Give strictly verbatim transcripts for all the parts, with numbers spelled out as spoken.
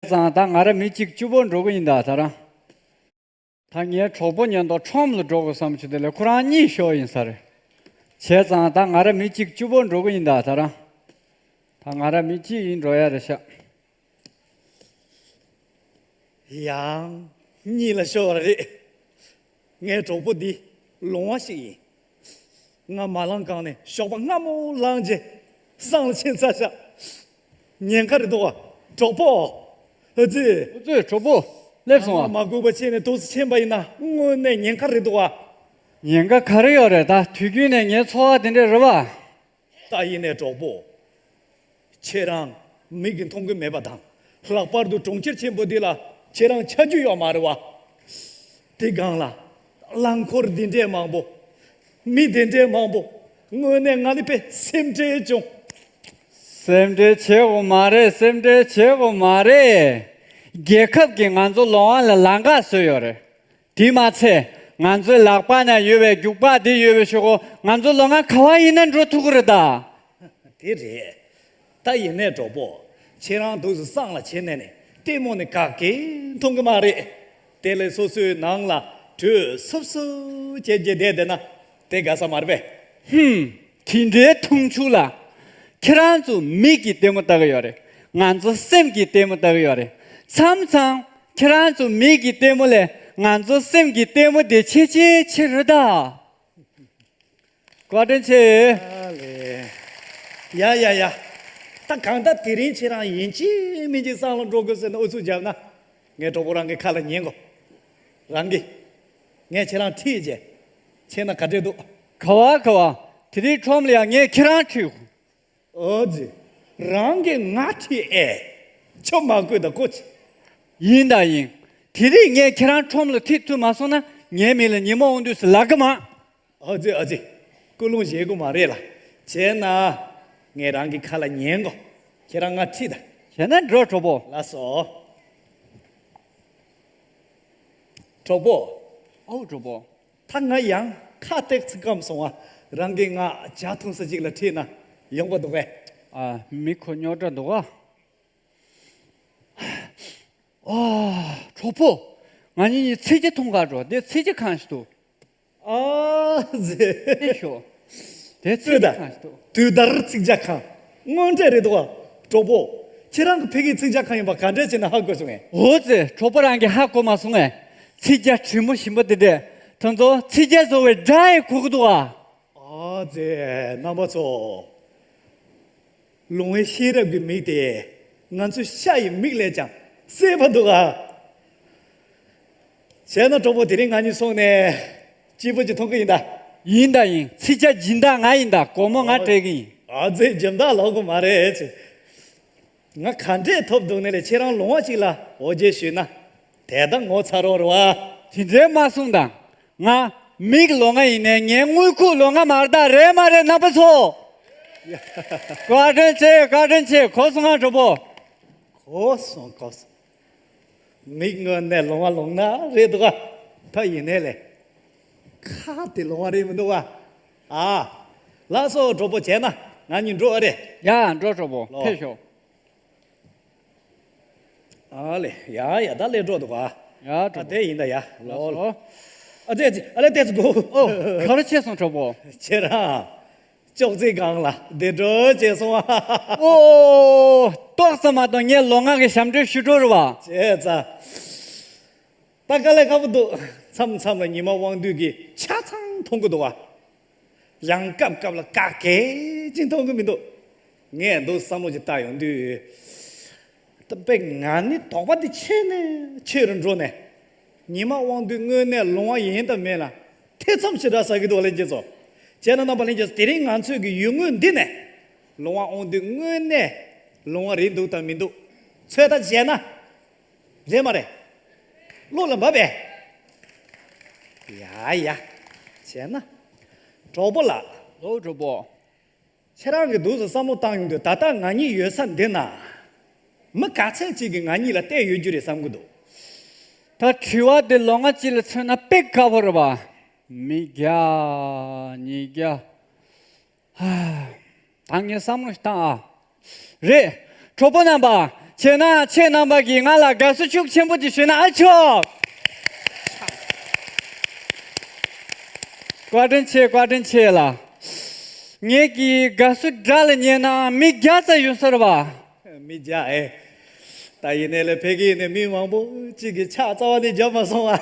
ཙང་ད་ང་ར་མི་གཅིག་གཅིག་པོ་འགྲོ་གི་ཡིན་ད་ད་རང་། ད་ངའི་གྲོགས་པོ་ཉན་དོ་ཁྲོམ་ལ་འགྲོ་དགོས་བསམ་བྱུང་དེ་ལས་ཁོ་རང་གཉིད་ཤོར་ཡིན་ས་རེད། བྱས་ཙང་ད་ང་ར་མི་གཅིག་གཅིག་པོ་འགྲོ་གི་ཡིན་ད་ད་རང་། ད་ང་ར་མི་གཅིག་ཡིན་འགྲོ་ཡ་རེད་ཤག་ཡང་གཉིད་ལ་ཤོར་བ་རེད། ངའི་གྲོགས་པོ་འདི་ལོང་བ་ཞིག་ཡིན། ང་མ་ལངས་གོང་ནས་ཞོགས་པ་སྔ་མོ་ལངས་རྗེས་བསང་ལ་ཕྱིན་ཚར་ཤག་ཉེན་ཁ་རེད་འདུག་ག་གྲོགས་པོ། ཨ་ཙི། ཨ་ཙི་གྲོགས་པོ། སླེབས་སོང་ཨ། ང་མ་སྒུག་པ་ཕྱིན་ནས་འདུག་སེ་ཕྱིན་པ་ཡིན་ན་དངོས་གནས་ཉེན་ཁ་རེད་འདུག་ག་ཉེན་ཁ་ག་རེ་ཡོད་རེད། ད་དུས་རྒྱུན་ནས་ངའི་འཚོ་བ་དེ་འདྲས་རེད་བ། ད་ཡིན་ནའི་གྲོགས་པོ། ཁྱེད་རང་མིག་གིས་མཐོང་གི་མེད་པ་དང་། ལྷག་པར་དུ་གྲོང་ཁྱེར་ཆེན་པོ་འདི་ལ་ཁྱེད་རང་ཆ་རྒྱུས་ཡོད་མ་རེད་བ། དེ་སྒང་ལ་རླངས་འཁོར་འདི་འདྲའི་མང་པོ། མི་འདི་འདྲའི་མང་པོ། དངོས་གནས་ང་ནི་དཔེ་སེམས་ཁྲལ་བྱུང་། སེམས་ཁྲལ་བྱེད་དགོས་མ་རེད། སེམས་ཁྲལ་བྱེད་དགོས་མ་རེད། རྒྱལ་ཁབ་ཀྱིས་ང་ཚོ་ལོང་བ་ལ་ལམ་ཁ་བཟོས་ཡོད་རེད། དེ་མ་ཚད་ང་ཚོའི་ལག་པ་ན་ཡོད་པའི་རྒྱུག་པ་དེ་ཡོད་པའི་ཤོག་གོ་ང་ཚོ་ལོང་བ་ག་བ་ཡིན་ན་འགྲོ་ཐུབ་ཀྱི་རེད་ད། དེ་རེད། ད་ཡིན་ནའི་གྲོགས་པོ། ཁྱེད་རང་འདུག་སེ་བསང་ལ་ཕྱིན་ནས་ནི་ལྟད་མོ་ནི་ག་གེ་མཐོང་གི་མ་རེད། དེ་ལས་སོ་སོའི་ནང་ལ་བྲོས་སུབ་སུབ་བྱས་བྱས་བསྡད་བསྡད་ན་དེ་དགའ་ས་མ་རེད་པས། ཧུམ། དེ་འདྲའི་མཐོང་ཆུང་ལ། ཁྱེད་རང་ཚོ་མིག་གིས་ལྟད་མོ་ལྟ་གི་ཡོད་རེད། ང་ཚོ་སེམས་ཀྱིས་ལྟད་མོ་ལྟ་གི་ཡོད་རེད། མཚམས་མཚམས་ཁྱེད་རང་ཚོ་མིག་གིས་ལྟད་མོ་ལས་ང་ཚོ་སེམས་ཀྱིས་ལྟད་མོ་དེ་ཆེ་ཆེ་ཆེ་རེད་ད། བཀའ་དྲིན་ཆེ། ཨ་ལེ། ཡ་ཡ་ཡ། ད་གང་ལྟར་དེ་རིང་ཁྱེད་རང་ཡིན་གཅིག་མིན་གཅིག་བསང་ལ་འགྲོ་དགོས་ཟེར་ན་ཨུ་ཚུགས་བརྒྱབ་ན། ངའི་གྲོགས་པོ་རང་གི་ཁ་ལ་ཉན་གོ་རང་གིས། ངས་ཁྱེད་རང་ཁྲིད་རྗེས། ཁྱེད་ན་ག་འདྲས་འདུག་ག་བ་ག་བ། དེ་རིང་ཁྲོམ་ལ་ཡང་ངས་ཁྱེད་རང་ཁྲིད། ཨོ་ཙི། རང་གིས་ང་ཁྲིད་ཨེ། ཆོ་མ་དགོས་ད་ཀོ་ཅི། ཡིན་ད་ཡིན། དེ་རིང་ངས་ཁྱེད་རང་ཁྲོམ་ལ་ཁྲིད་ཐུབ་མ་སོང་ན་ངའི་མིང་ལ་ཉི་མ་དབང་འདུས་སུ་ལབ་གི་མ། ཨ་ཙི་ཨ་ཙི། ཀུན་སློང་བཞེས་དགོས་མ་རེད་ལ། བྱས་ན། ངས་རང་གི་ཁ་ལ་ཉན་གོ་ཁྱེད་རང་ང་ཁྲིད་ད། བྱས་ན་འགྲོ་གྲོགས་པོ། ལགས་སོ། གྲོགས་པོ། ཨོ་གྲོགས་པོ། ད་ང་ཡང་ཁ་ཏེག་ཚིག་སྐམ་སོང་བ། རང་གིས་ང་ཇ་འཐུང་ས་ཅིག་ལ་ཁྲིད་ན་ཡོང་པ་འདུག་གས། ཨ་མི་ཁོ་རྙོག་དྲ་འདུག་ག་ཨ། གྲོགས་པོ། ང་གཉིས་གཉིས་ཚིག་ཇ་འཐུང་གར་འགྲོ། དེ་ཚིག་ཇ་ཁང་ཞིག་འདུག་ཨ་ཙི། དེ་ཤོག་དེ་ཚིག་ཇ་ཁང་ཞིག་འདུག་དུས་དར་ཚིག་ཇ་ཁང་། དངོས་འབྲེལ་རེད་འདུག་ག་གྲོགས་པོ། ཁྱེད་རང་གི་ཕ་གིའི་ཚིག་ཇ་ཁང་ཡིན་པ་ག་འདྲས་བྱས་ན་ཧ་གོ་སོང་ངས། འོ་ཙི། གྲོགས་པོ་རང་གིས་ཧ་གོ་མ་སོང་ངས། ཚིག་ཇ་དྲི་མོ་ཞིམ་པོ་དེ་འདྲས། དེ་ཚོ་ཚིག་ཇ་བཟོ་བའི་སྒྲ་ཡིས་གོ་གི་འདུག་ག་ཨ་ཙི། རྣམ་པ་ཚོ། ལོང་བའི་ཤེས་རབ་ཀྱི་མིག་དེ་ང་ཚོའི་ཤ་ཡི་མིག་ལས་ཀྱང་གསལ་པོ་འདུག་ག་བྱས་ན་གྲོགས་པོ། དེ་རིང་ང་གཉིས་སོང་ནས་སྐྱིད་པོ་ཅིག་མཐོང་གི་ཡིན་ད། ཡིན་ད་ཡིན། ཚིག་ཇ་སྦྱིན་བདག་ང་ཡིན་ད། སྒོར་མོ་ང་སྤྲད་གི་ཡིན། ཨ་ཙི། སྦྱིན་བདག་ལོག་གི་མ་རེད་ཅེས། ང་ག་འདྲས་ཐོབ་འདུག་ནས་ལས་ཁྱེད་རང་ལོང་བ་ཅིག་ལ་འོ་བརྒྱལ་ཞུས་ན་དེ་ད་ངོ་ཚ་རོགས་རེད་བ། དེ་འདྲས་མ་གསུངས་དང་། ང་མིག་ལོང་བ་ཡིན་ནའི་ངའི་དངུལ་ཁུག་ལོང་བ་མ་རེད་ད། རེད་མ་རེད་རྣམ་པ་ཚོ། བཀའ་དྲིན་ཆེ། བཀའ་དྲིན་ཆེ། གོ་སོང་ང་གྲོགས་པོ། གོ་སོང་གོ་སོང་། མིག་དངོས་གནས་ལོང་བ་ལོང་ན་རེད་འདུག་ག་ད་ཡིན་ནའི་ལས། ཁ་དེ་ལོང་བ་རེད་མི་འདུག་ག་ཨ། ལགས་སོ་གྲོགས་པོ། བྱས་ན་ང་གཉིས་འགྲོ་ཨ་རེད། ཡ་འགྲོ་གྲོགས་པོ། ལོ། ཕེབས་ཤོག་ཨ་ལེ། ཡ་ཡ། ད་ལས་འགྲོ་འདུག་ག་ཡ་གྲོགས་པོ། ཨ་དེ་ཡིན་ད་ཡ། ལོ་ལོ། ལགས་སོ། ཨ་ཙི་ཨ་ཙི། ཨ་ལེ་ཏེ་ཙི་གོ་ཨོ། ག་རེ་བྱས་སོང་གྲོགས་པོ། ཁྱེད་རང་། ཅོག་ཙེ་སྒང་ལ་བསྡད་འགྲོ་བྱས་སོང་ཨ། ཨོ། ཏོག་ཙམ་མ་གཏོགས་ངས་ལོང་བ་གི་ཞབས་འདྲེན་ཞུ་འགྲོ་རེད་བ། བྱས་ཙང་། ད་དཀའ་ལས་ཁག་པོ་འདུག་མཚམས་མཚམས་ལ་ཉི་མ་དབང་འདུས་ཀྱིས་ཆ་ཚང་མཐོང་གི་འདུག་བ། ཡང་སྐབས་སྐབས་ལ་ག་གེ་ཅིག་མཐོང་གི་མི་འདུག་ངས་འདུག་བསམ་བློ་ཅིག་བཏང་ཡོང་དུས། ད་དཔེ་ང་ནི་དོགས་པ་འདི་ཆེ་ནས་ཆེ་རུ་འགྲོ་ནས། ཉི་མ་དབང་འདུས་དངོས་གནས་ལོང་བ་ཡིན་དང་མིན་ལ་ཐེ་ཚོམ་ཞེ་དྲག་ཟ་གི་འདུག་ལྷན་རྒྱས་ཚོ། བྱས་ན་རྣམ་པ་ལྷན་རྒྱས་ཚོ། དེ་རིང་ང་ཚོས་ཀྱི་ཡུལ་དངོས་འདི་ནས་ལོང་བ་དབང་འདུས་དངོས་གནས་ལོང་བ་རེད་འདུག་དང་མི་འདུག་ཚོད་ལྟ་བྱས་ན། རེད་མ་རེད། བློ་ལ་འབབ་པས། ཡ་ཡ། བྱས་ན། གྲོགས་པོ་ལགས། ལོ་གྲོགས་པོ། ཁྱེད་རང་གིས་འདུག་སེ་བསམ་བློ་བཏང་ཡོང་དུས་ད་ལྟ་ང་གཉིས་ཡོད་ས་འདི་ན། མི་ག་ཚད་ཅིག་གིས་ང་གཉིས་ལ་བལྟས་ཡོད་རྒྱུ་རེད་བསམ་གྱི་འདུག་ད་དྲི་བ་འདི་ལོང་བ་གཅིག་ལ་མཚོན་ན་དཔེ་དཀའ་པོ་རེད་པ། མི་བརྒྱ། ཉིས་བརྒྱ། ཧ། ད་ངས་བསམ་བློ་ཞིག་བཏང་ཨ། རེད། གྲོགས་པོ་རྣམ་པ། བྱས་ན་ཁྱེད་རྣམ་པ་གིས་ང་ལ་དགའ་བསུ་ཤུགས་ཆེན་པོ་ཅིག་ཞུས་ན་ཨ་ཆོག་བཀའ་དྲིན་ཆེ། བཀའ་དྲིན་ཆེ་ལ། ངེད་ཀྱིས་དགའ་བསུ་སྒྲ་ལ་ཉན་ན་མི་བརྒྱ་ཙམ་ཡོད་ས་རེད་བ། མི་བརྒྱ་ཨེ། ད་ཡིན་ནའི་ལས་ཕ་གི་ནས་མི་མང་པོ་ཅིག་གིས་ཕྱག་རྩ་བ་ནས་རྒྱབ་མ་སོང་ཨ།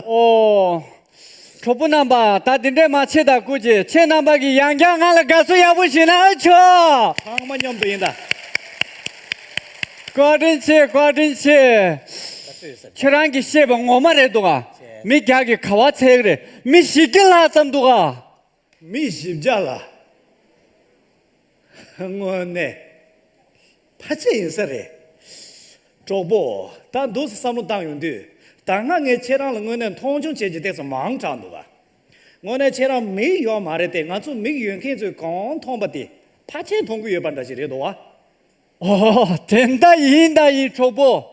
ཨོ། གྲོགས་པོ་རྣམ་པ། ད་འདི་འདྲས་མ་བྱེད་དང་སྐུ་མཁྱེན། ཁྱེད་རྣམ་པ་གིས་ཡང་བསྐྱར་ང་ལ་དགའ་བསུ་ཡག་པོ་ཞུས་ན་ཨ་ཆོག་ཚང་མ་མཉམ་དུ་ཡིན་ད། བཀའ་དྲིན་ཆེ། བཀའ་དྲིན་ཆེ། ཁྱེད་རང་གིས་བཤད་པ་ངོ་མ་རེད་འདུག་ག་མི་བརྒྱ་གིས་ག་བ་འཚོལ་གི་རེད། མི་བཞི་བརྒྱ་ལྷག་ཙམ་འདུག་ག་མི་བཞི་བརྒྱ་ལ། དངོས་གནས་ཕལ་ཆེར་ཡིན་ས་རེད། གྲོགས་པོ། ད་འདུག་སེ་བསམ་བློ་བཏང་ཡོང་དུས། ད་སྔ་ངས་ཁྱེད་རང་ལ་དངོས་གནས་མཐོང་ཆུང་བྱེད་ཀྱི་ཏོག་ཙམ་མང་དྲགས་འདུག་ག་དངོས་གནས་ཁྱེད་རང་མིག་ཡོད་མ་རེད་དེ། ང་ཚོ་མིག་ཡོད་མཁན་ཚོས་གང་མཐོང་པ་དེ་ཕལ་ཆེར་མཐོང་གི་ཡོད་པ་འདྲ་ཞིག་རེད་འདུག་ག་ཨོ། དེ་འདྲ་ཡིན་ད་ཡིན། གྲོགས་པོ།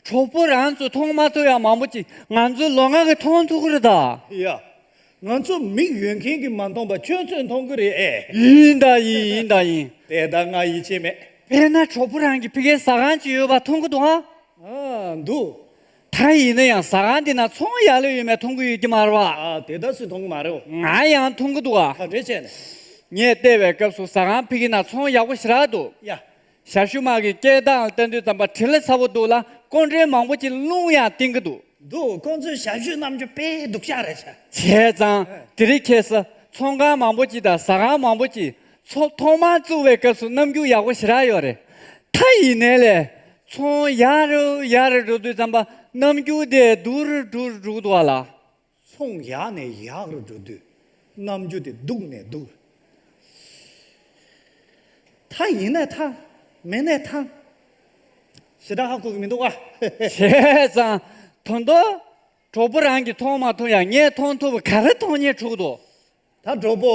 གྲོགས་པོ་རང་ཚོ་མཐོང་མ་ཐུབ་ཡག་མང་པོ་ཅིག་ང་ཚོའི་ལོ་ལྔ་གིས་མཐོང་ཐུབ་ཀྱི་རེད་ད། ཡ། ང་ཚོ་མིག་ཡོད་མཁན་གྱིས་མ་མཐོང་པ་ཁྱོད་ཚོས་མཐོང་གི་རེད་ཨེ། ཡིན་ད་ཡིན། ཡིན་ད་ཡིན། དེ་ད་ང་ཡིད་ཆེས་མེད། དཔེར་ན་གྲོགས་པོ་རང་གི་ཕ་གིར་ཟ་ཁང་ཅིག་ཡོད་པ་མཐོང་གི་འདུག་ཨ། ཨ། འདུག་ད་ཡིན་ན་ཡང་ཟ་ཁང་འདི་ན་ཚོང་ཡག་ལོས་ཡོད་མེད་མཐོང་གི་ཡོད་ཀྱི་མ་རེད་བ། ཨ། དེ་ད་སུས་མཐོང་གི་མ་རེད་འོ། ང་ཡང་མཐོང་གི་འདུག་ཨ། ག་འདྲས་བྱས་ནས། ངས་བལྟས་པའི་སྐབས་སུ་ཟ་ཁང་ཕ་གི་ན་ཚོང་ཡག་པོ་ཞེ་དྲག་འདུག་ཡ། ཞབས་ཞུ་མ་གི་སྐད་གདངས་ལ་བལྟ་དུས་ཙམ་པ་དྲི་ལ་ཚ་པོ་འདུག་ལ། སྐུ་མགྲོན་མང་པོ་ཅིག་རླུང་ཡང་བཏིང་གི་འདུག་འདུག་ཁོང་ཚོའི་ཞབས་ཞུ་རྣམ་འགྱུར་དཔེ་སྡུག་ཅག་རེད་ཤག་བྱས་ཙང་དེ་རིང་ཁ་སང་ཚོང་ཁང་མང་པོ་ཅིག་དང་ཟ་ཁང་མང་པོ་ཅིག་ཚོགས་ཐོག་མར་བཙུགས་པའི་སྐབས་སུ་རྣམ་འགྱུར་ཡག་པོ་ཞེ་དྲག་ཡོད་རེད། ད་ཡིན་ནའི་ལས་ཚོང་ཡར་རུ་ཡར་རུ་འགྲོ་དུས་ཙམ་པ་རྣམ་འགྱུར་དེ་སྡུག་རུ་སྡུག་རུ་འགྲོ་གི་འདུག་བ་ལ། ཚོང་ཡག་ནས་ཡག་རུ་འགྲོ་དུས་རྣམ་འགྱུར་དེ་སྡུག་ནས་སྡུག་ད་ཡིན་ནའི་ཐང་། མིན་ནའི་ཐང་། ཞེ་དྲག་ཧ་གོ་གི་མི་འདུག་ཨ། བྱས་ཙང་། ད་དུང་། གྲོགས་པོ་རང་གིས་མཐོང་མ་ཐུབ་ཡང་ངས་མཐོང་ཐུབ་པ་ག་རེ་མཐོང་སྙིང་འདོད་ཀྱི་འདུག་ད་གྲོགས་པོ།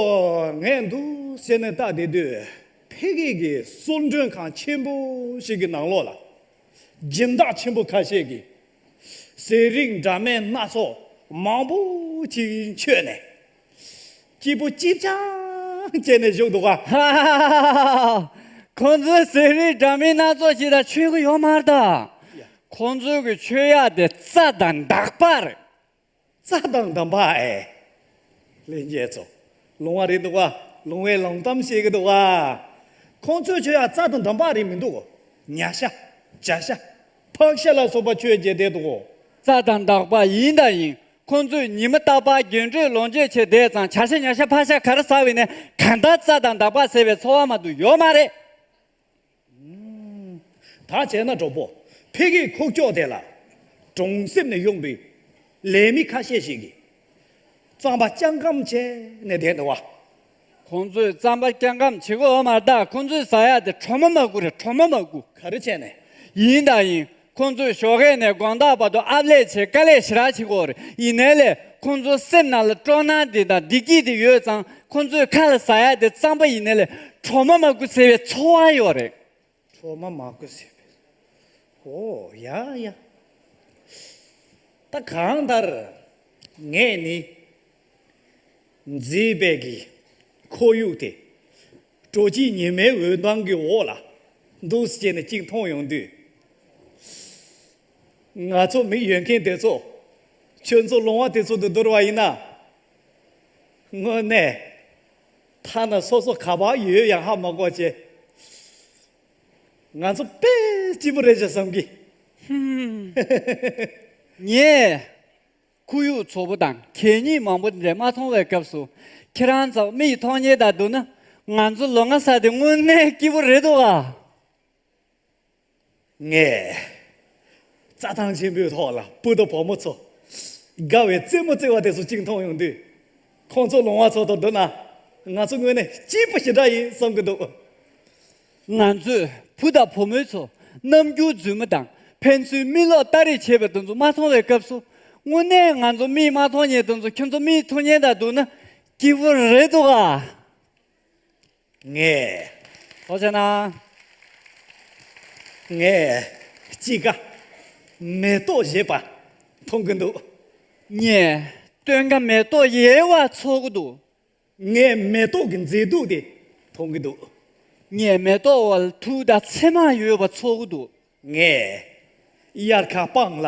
ངས་འདུག་སེ་ནས་བལྟ་བསྡད་དུས། ཕ་གི་གི་གསོལ་མགྲོན་ཁང་ཆེན་པོ་ཞིག་གི་ནང་ལོགས་ལ། སྦྱིན་བདག་ཆེན་པོ་ཁ་ཤས་ཀྱིས་ཟས་རིགས་འདྲ་མིན་སྣ་ཚོགས་མང་པོ་ཅིག་མཆོད་ནས། སྐྱིད་པོ་སྐྱིད་རྐྱང་བྱས་ནས་བཞུགས་འདུག་ག་ཧ་ཧ་ཧ་ཧ། ཁོང་ཚོའི་ཟས་རིགས་འདྲ་མིན་སྣ་ཚོགས་ཤིག་དང་མཆོད་ཀྱི་ཡོད་མ་རེད་ད། ཡ། ཁོང་ཚོའི་གི་མཆོད་ཡག་དེ་རྩྭ་དང་འདག་པ་རེད། རྩྭ་དང་འདམ་པ་ཨེ། ལྷན་རྒྱས་ཚོ། ལོང་བ་རེད་འདུག་ག་ལོང་བའི་ལོང་གཏམ་བཤད་ཀྱི་འདུག་ག་ཁོང་ཚོའི་མཆོད་ཡག་རྩྭ་དང་འདམ་པ་རེད་མི་འདུག་ཉ་ཤ། བྱ་ཤ། ཕག་ཤ་ལ་སོགས་པ་མཆོད་བྱས་བསྡད་འདུག་རྩྭ་དང་འདག་པ་ཡིན་དང་ཡིན། ཁོང་ཚོས་ཉི་མ་རྟག་པར་རྒྱན་སྤྲོས་ལོངས་སྤྱོད་བྱས་བསྡད་ཙང་བྱ་ཤ་ཉ་ཤ་ཕག་ཤ་ག་རེ་ཟ་བས་ནས་གང་ལྟར་རྩྭ་དང་འདག་པ་ཟེར་བའི་ཚོར་བ་མ་གཏོགས་ཡོད་མ་རེད། ད་བྱས་ན་གྲོགས་པོ། ཕ་གིའི་ཁུག་ཀྱོག་དེ་ལ། གྲོང་གསེབ་ནས་ཡོང་པའི་ལས་མི་ཁ་ཤས་ཤིག་གིས་རྩམ་པ་སྤྱང་ཀམ་བྱས་ནས་བསྡད་འདུག་བ། ཁོང་ཚོས་རྩམ་པ་སྤྱང་ཀམ་བྱེད་ཀྱི་ཡོད་མ་རེད་ད། ཁོང་ཚོས་ཟ་ཡག་དེ་གྲོ་མ་མ་དགོས་རེད། གྲོ་མ་མ་དགོས། ག་རེ་བྱས་ནས། ཡིན་དང་ཡིན། ཁོང་ཚོས་ཞོགས་ཀས་ནས་དགོང་དག་བར་དུ་ཨབ་ལས་བྱས་དཀའ་ལས་ཞེ་དྲག་བྱེད་ཀྱི་ཡོད་རེད། ཡིན་ནའི་ལས་ཁོང་ཚོའི་སེམས་ནང་ལ་སྤྲོ་སྣང་དེ་དང་བདེ་སྐྱིད་དེ་ཡོད་ཙང་ཁོང་ཚོས་ཁ་ལ་ཟ་ཡག་དེ་རྩམ་པ་ཡིན་ནའི་ལས་གྲོ་མ་མ་དགོས་ཟེར་བའི་ཚོར་བ་ཡོད་རེད། གྲོ་མ་མ་དགོས་ཟེར་བའི། ཨོ་ཡ་ཡ། ད་གང་ལྟར་ངས་ནི་མཛེས་པའི་གི་ཁོར་ཡུག་དེ། དྲོ་སྐྱིད་ཉི་མའི་འོད་མདངས་ཀྱི་འོག་ལ་འདུག་སེ་བྱས་ནས་གཅིག་མཐོང་ཡོང་དུས། ང་ཚོ་མིག་ཡོད་མཁན་དེ་ཚོ། ཁྱོད་ཚོ་ལོང་བ་དེ་ཚོ་དང་བསྡུར་བ་ཡིན་ན། དངོས་གནས། ཐ་ན་སོ་སོ་ག་པར་ཡོད་ཡང་ཧ་མ་གོ་བྱས། ང་ཚོ་དཔེ་སྐྱིད་པོ་རེད་ཤག་བསམ་གི། ཧུམ། ངས་ཁོར་ཡུག་བཙོག་པོ་དང་གད་སྙིགས་མང་པོ་འདི་འདྲ་མ་མཐོང་བའི་སྐབས་སུ། ཁྱེད་རང་ཚོ་མིག་གིས་མཐོང་མཁན་དང་བསྡུར་ན། ང་ཚོ་ལོང་བ་ཟ་དེ་དངོས་གནས་སྐྱིད་པོ་རེད་འདུག་ག་ངས་རྩྭ་ཐང་ཆེན་པོའི་ཐོག་ལ་བུ་དང་བུ་མོ་ཚོ་དགའ་བའི་རྩེད་མོ་རྩེ་བ་དེ་ཚོ་གཅིག་མཐོང་ཡོང་དུས། ཁོང་ཚོ་ལོང་བ་ཚོ་དང་བསྡུར་ན་ང་ཚོ་དངོས་གནས་སྐྱིད་པོ་ཞེ་དྲག་ཡིན་བསམ་གྱི་འདུག་ང་ཚོས་བུ་དང་བུ་མོ་ཚོ་རྣམ་འགྱུར་རྫུན་མ་དང་ཕན་ཚུན་མིག་ལོག་ལྟ་རེས་བྱེད་པ་དེ་ཚོ་མ་མཐོང་བའི་སྐབས་སུ། དངོས་གནས་ང་ཚོ་མིག་མ་མཐོང་མཁན་དེ་ཚོ་ཁྱོད་ཚོ་མིག་མཐོང་མཁན་དང་བསྡུར་ན་སྐྱིད་པོ་རེད་འདུག་ག་ངས། ཐུགས་རྗེ་གནང་། ངས་དཔྱིད་ཀ་མེ་ཏོག་བཞད་པ་མཐོང་གི་འདུག་ངས་སྟོན་ཁ་མེ་ཏོག་ཡལ་བ་ཚོར་གི་འདུག་ངས་མེ་ཏོག་གི་མཛེས་སྡུག་དེ་མཐོང་གི་འདུག་ངས་མེ་ཏོག་བ་ལ་དུག་དང་ཚེར་མ་ཡོད་པ་ཚོར་གི་འདུག་ངས་དབྱར་ཁ་སྤང་ལ་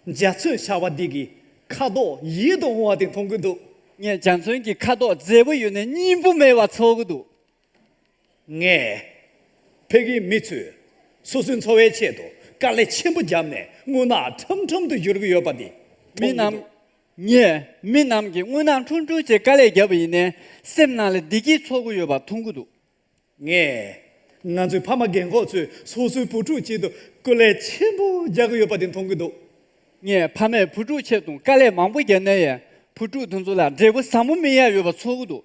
འཇའ་ཚོན་ཤར་བ་འདི་གིས་ཁ་དོག་ཡིད་དུ་འོང་བ་དེ་མཐོང་གི་འདུག་ངས་འཇའ་ཚོན་གྱི་ཁ་དོག་མཛེས་པོ་ཡོད་ནས་སྙིང་པོ་མེད་པ་ཚོར་གི་འདུག་ངས་ཕ་གིའི་མི་ཚོས་སོ་སོའི་འཚོ་བའི་ཆེད་དུ་དཀའ་ལས་ཆེན་པོ་བརྒྱབ་ནས་རྔུལ་ནག་ཁྲམ་ཁྲམ་དུ་བསྒྱུར་གྱི་ཡོད་པ་འདི་མཐོང་གི་འདུག་ངས་མི་རྣམས་ཀྱིས་རྔུལ་ནག་ཁྲུང་ཁྲུང་བྱས་དཀའ་ལས་བརྒྱབ་པ་ཡིན་ནའི་སེམས་ནང་ལ་བདེ་སྐྱིད་ཚོར་གྱི་ཡོད་པ་མཐོང་གི་འདུག་ངས་ང་ཚོའི་ཕ་མ་རྒན་འཁོགས་ཚོས་སོ་སོའི་བུ་ཕྲུག་ཆེད་དུ་སྐུ་ལས་ཆེན་པོ་རྒྱག་གི་ཡོད་པ་དེ་མཐོང་གི་འདུག་ངས་ཕ་མས་བུ་ཕྲུག་ཆེད་དུ་དཀའ་ལས་མང་པོ་བརྒྱབ་ནའི་ཡང་བུ་ཕྲུག་དེ་ཚོ་ལ་འབྲས་བུ་ཟབ་མོ་སྨིན་ཡག་ཡོད་པ་ཚོར་གི་འདུག་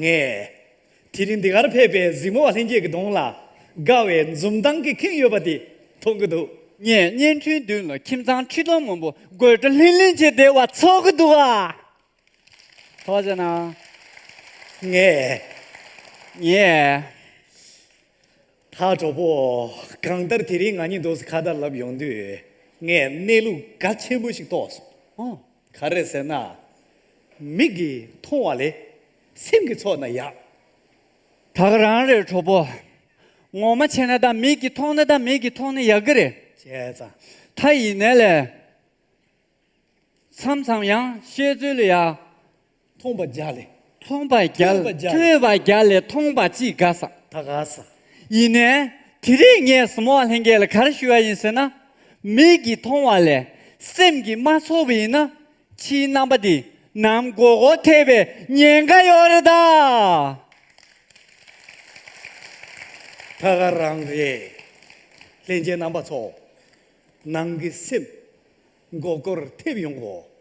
ངས་དེ་རིང་འདི་གར་ཕེབས་པའི་གཟིགས་མོ་བ་ལྷན་རྒྱས་ཀྱི་གདོང་ལ་དགའ་བའི་འཛུམ་མདངས་ཀྱིས་ཁེངས་ཡོད་པ་དེ་མཐོང་གི་འདུག་ངས་བརྙན་འཕྲིན་མདུན་ལ་ཁྱིམ་ཚང་ཁྲི་སྟོང་མང་པོ་དགོད་བྲོ་ལྷིང་ལྷིང་བྱས་བསྡད་པ་ཚོར་གི་འདུག་ཨ། ཐུགས་རྗེ་གནང་། ངས། ངས། ད་གྲོགས་པོ། གང་ལྟར་དེ་རིང་ང་གཉིས་འདུག་སེ་ཁ་བརྡ་ལབ་ཡོང་དུས་ངས་གནས་ལུགས་གལ་ཆེན་པོ་ཞིག་རྟོགས་སོང་། ཨོ། ག་རེ་ཟེར་ན། མིག་གིས་མཐོང་བ་ལས་སེམས་ཀྱིས་ཚོར་ན་ཡག་ད་ག་རང་རེད་གྲོགས་པོ། ངོ་མ་བྱས་ན་ད་མིག་གིས་མཐོང་ན་ད་མིག་གིས་མཐོང་ན་ཡག་གི་རེད། བྱས་ཙང་། ད་ཡིན་ནའི་ལས། མཚམས་མཚམས་ཡང་བཤད་ཚུལ་ལ་ཡ། མཐོང་བ་བརྒྱ་ལས། མཐོང་བ་བརྒྱ་ལས། ཐོས་པ་བརྒྱ་ལས། མཐོང་བ་གཅིག་དགའ་ས། ད་དགའ་ས། ཡིན་ནའི། དེ་རིང་ངས་གཟིགས་མོ་བ་ལྷན་རྒྱས་ལ་ག་རེ་ཞུ་བ་ཡིན་ཟེར་ན། མིག་གིས་མཐོང་བ་ལས། སེམས་ཀྱིས་མ་ཚོར་བ་ཡིན་ན། ཕྱིའི་རྣམ་པ་འདི་ནང་མགོ་སྐོར་ཐེབས་པའི་ཉེན་ཁ་ཡོད་རེད་ད། ད་ག་རང་རེད། ལྷན་རྒྱས་རྣམ་པ་ཚོ། ནང་གི་སེམས་མགོ་སྐོར་ཐེབས་ཡོང་གོ།